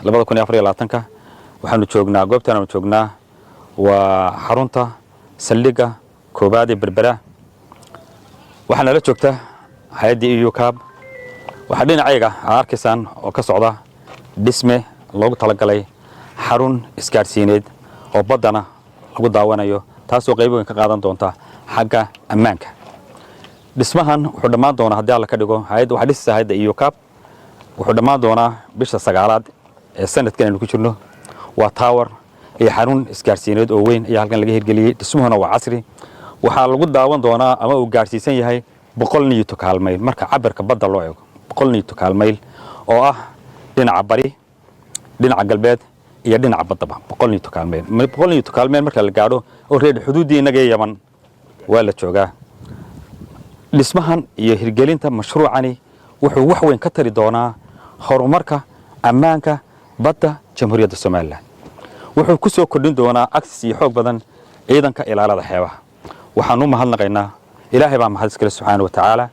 2024-ka. Waxaanu joognaa goobtan aanu joognaa waa xarunta saldhigga koowaad ee Berbera. Waxaa nala joogta hay-adda EUCAP. Waxaa dhinacayga aad arkaysaan oo ka socda dhisme loogu talagalay xarun isgaadhsiineed oo baddana lagu daawanayo, taasoo qayb weyn ka qaadan doonta xagga ammaanka. Dhismahan wuxuu dhammaan doonaa, haddii Alla ka dhigo, hay-adda waxaa dhisaysa hay-adda EUCAP, wuxuu dhammaan doonaa bisha 9aad ee sanadkan aynu ku jirno. Waa tower iyo xarun isgaadhsiineed oo weyn ayaa halkan laga hirgeliyey. Dhismuhuna waa casri. Waxaa lagu daawan doonaa ama uu gaadhsiisan yahay 100 nautical mile marka cabirka badda loo eego, 100 nautical mile oo ah dhinaca bari, dhinaca galbeed iyo dhinaca baddaba. 100 nautical mile, 100 nautical mile marka la gaadho oo reer xuduuddii innaga ee Yaman waa la joogaa. Dhismahan iyo hirgelinta mashruucani wuxuu wax weyn ka tari doonaa horumarka ammaanka badda Jamhuuriyadda Somaliland. Wuxuu ku soo kordhin doonaa access iyo xoog badan ciidanka ilaalada xeebaha. Waxaan u mahadnaqaynaa, Ilaahay baa mahad iskale, subxaana wa tacaala.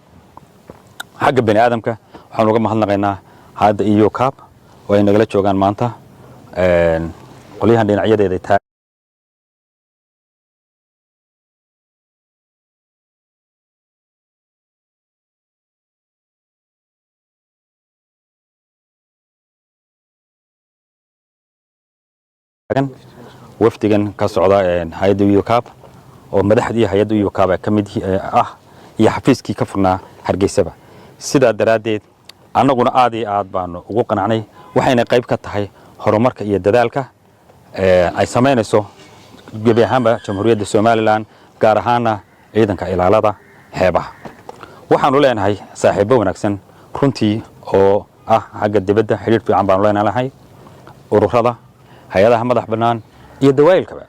Xagga bani aadamka waxaan uga mahadnaqaynaa hayadda EUCAP oo ay nagala joogaan maanta qolyahan dhinacyadeeda taagan, wafdigan ka socda hay-adda EUCAP oo madaxdii hay-adda EUCAP ka mid ah iyo xafiiskii ka furnaa Hargeysaba. Sidaa daraaddeed annaguna aad iyo aad baanu ugu qanacnay, waxayna qayb ka tahay horumarka iyo dadaalka ay samaynayso gebi ahaanba Jamhuuriyadda Somaliland, gaar ahaana ciidanka ilaalada xeebaha. Waxaanu leenahay saaxiibo wanaagsan runtii oo ah xagga dibadda. Xidhiidh fiican baanu leenahay ururada, hay-adaha madax bannaan iyo dawaayilkaba.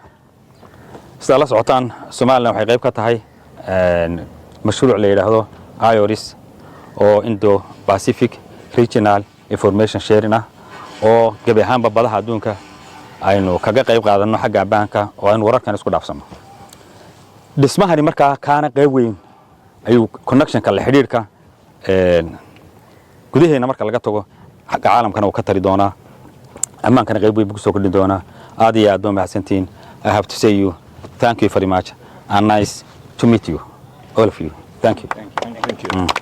Sidaa la socotaan, Somaliland waxay qayb ka tahay mashruuc la yidhaahdo IORIS oo Indo Pacific Regional Information Sharing ah, oo gebi ahaanba badaha adduunka aynu kaga qayb qaadanno xagga ammaanka oo aynu wararkan isku dhaafsanno. Dhismahani markaa kaana qayb weyn ayuu connectionka la xidhiidhka gudaheena marka laga tago, xagga caalamkana uu ka tari doonaa, ammaankana qayb weyn buu kusoo kordhin doonaa. Aad iyo aad baa mahadsantihiin. I have to say you thank you very much and nice to meet you, all of you. Thank you. Thank you.